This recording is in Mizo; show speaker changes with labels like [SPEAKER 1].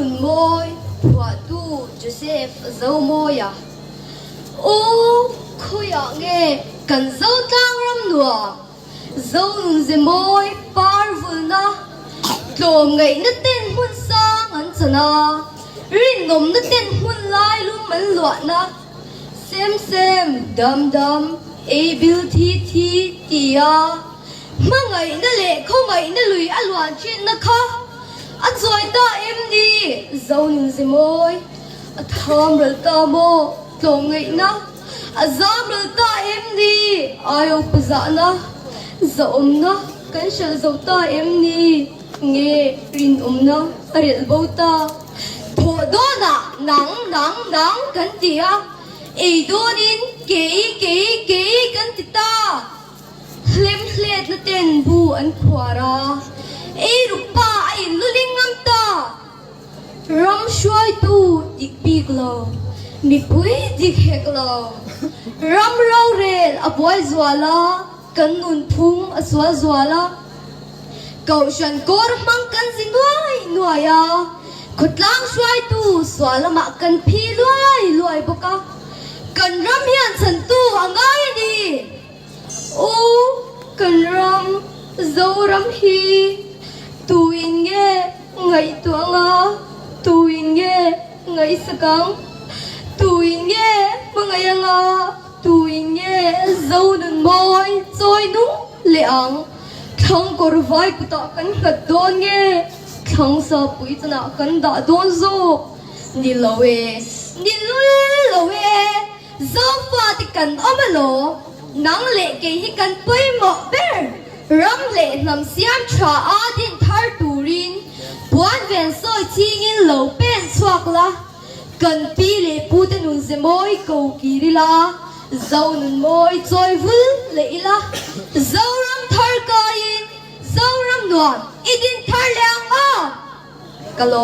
[SPEAKER 1] Zonunmawi phuahtu Joseph Zomawia, Aw khawiah nge kan Zotlang ram nuam, Zonunzemawi par vulna, tlawmngaihna ten hmun sang an chan a, rinawmna ten hmun lai lum an luahna, Sem sem, dam dam, ei bil thi thi tia hmangaihna leh khawngaihna lui a luan thinna kha a chawi ta em ni? Zonunzemawi a tham ral ta maw? Tlawmngaihna a zam ral ta em ni? Aiawpa zahna, zahawmna kan hralh zo ta em ni? Nge rinawmna a relh bo ta? Thawh dawnah nang, nang, nang kan ti a, ei dawnin kei, kei, kei kan ti ta. Hlemhletna ten bu an khuar a, ei ruk pa a inluling ngam ta. Ram hruaitu dik bik lo, mipui dik hek lo. Ram rorel a buai zual a, kan nunphung a sual zual a. Kohhran kawr hmang kan zi nuai nuai a, khawtlang hruaitu sual lamah kan phi luai luai bawk a. Kan ram hian chhantu a ngai a ni. U, kan ram, Zoram hi tuin nge ngaihtuah anga, tuin nge ngaihsak ang, tuin nge hmangaih anga, tuin nge Zonunmawi chawi nung leh ang, thlang kawr vai kutah kan nghat dawn nge, thlang sapui chanah kan dah dawn zawk, ni lo e, ni lul lo e. Zofate kan awm alaw? Nang leh kei hi kan pawimawh ber. Ram leh hnam siam tha a din thar turin puan ven sawi chingin lo pen chhuak la, kan pi leh pute nun ze mawi ko kir ila, Zo nun mawi chawi vul leh ila, Zoram thar kaiin Zoram nuam i din thar leh ang aw! Ka lawm.